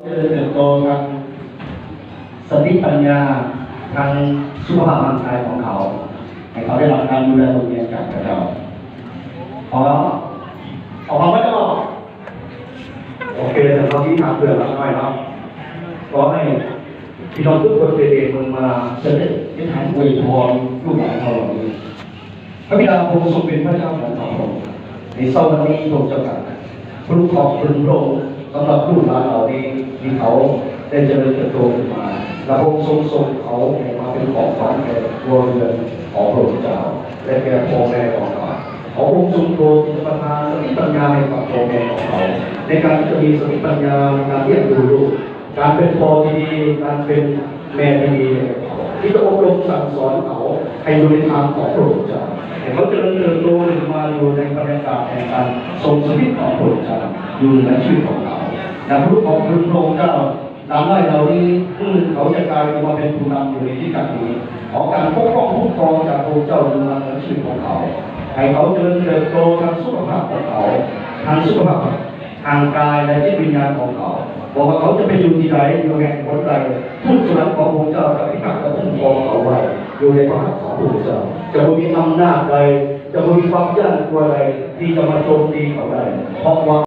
ຈະເລີນເຕີບໂຕທາງສະຕິປັນຍາ ທາງສຸຂະພາບຮ່າງກາຍຂອງເຂົາ ໃຫ້ເຂົາໄດ້ຮັບການດູແລເບິ່ງແຍງຈາກພະເຈົ້າ. ຂໍອອກມາເຈົ້າ. ໂອເຄ ສຳລັບທີ່ຖາມເພື່ອນລັກນ້ອຍເນາະ ຂໍໃຫ້ພີ່ນ້ອງທຸກຄົນໄດ້ເບິ່ງມາ ຈະໄດ້ເຮັດໃຫ້ອວຍພອນລູກຫຼານເຮົາເຫຼົ່ານີ້. ພະບິດາພະອົງຊົງເປັນພະເຈົ້າຂອງເຮົາ. ໃນເຊົ້າວັນນີ້ພະອົງເຈົ້າກະອະນຸເຄາະເພິ່ງໂປດສຳລັບລູກຫຼານເຫຼົ່ານີ້ ທີ່ເຂົາໄດ້ຈະເລີນເຕີບໂຕຂຶ້ນມາ ແລະ ພະອົງຊົງສົ່ງເຂົາໃຫ້ມາເປັນຂອງຂວັນແກ່ຄົວເຮືອນຂອງພະອົງເຈົ້າ ແລະ ແກ່ພໍ່ແມ່ຂອງເຂົາ. ຂໍພະອົງຊົງໂປດທີ່ຈະປະທານສະຕິປັນຍາໃຫ້ກັບພໍ່ແມ່ຂອງເຂົາ ໃນການທີ່ຈະມີສະຕິປັນຍາໃນການລ້ຽງດູລູກ ການເປັນພໍ່ທີ່ດີ ການເປັນແມ່ທີ່ດີ ທີ່ຈະອົບລົມສັ່ງສອນເຂົາໃຫ້ຢູ່ໃນທາງຂອງພະອົງເຈົ້າ ໃຫ້ເຂົາຈະເລີນເຕີບໂຕຂຶ້ນມາຢູ່ໃນບັນຍາກາດແຫ່ງການຊົງສະຖິດຂອງພະອົງເຈົ້າຢູ່ໃນຊີວິດຂອງເຂົາ. ແລະ ລູກຂອງເພິ່ນພະອົງເຈົ້າ ຫຼານນ້ອຍເຫຼົ່ານີ້ ມື້ໜຶ່ງເຂົາຈະກາຍມາເປັນຜູ້ນຳຢູ່ໃນຄຣິສຕະຈັກຣນີ້ ຂໍການປົກປ້ອງຄຸ້ມຄອງຈາກພະອົງເຈົ້າຢູ່ໃນຊີວິດຂອງເຂົາ ໃຫ້ເຂົາຈະເລີນເຕີບໂຕທາງສຸຂະພາບຂອງເຂົາ ທາງສຸຂະພາບ ທາງກາຍ ແລະ ຈິດວິນຍານຂອງເຂົາ. ບໍ່ວ່າເຂົາຈະໄປຢູ່ທີ່ໃດ ຢູ່ແຫ່ງຫົນໃດ ທູດສະຫວັນຂອງພະອົງເຈົ້າຈະພິທັກ ແລະ ຄຸ້ມຄອງເຂົາໄວ້ ຢູ່ໃນພະຫັດຂອງພະອົງເຈົ້າ. ຈະບໍ່ມີອຳນາດໃດ ຈະບໍ່ມີຄວາມຢ້ານກົວໃດ ທີ່ຈະມາໂຈມຕີເຂົາໄດ້ ເພາະວ່າ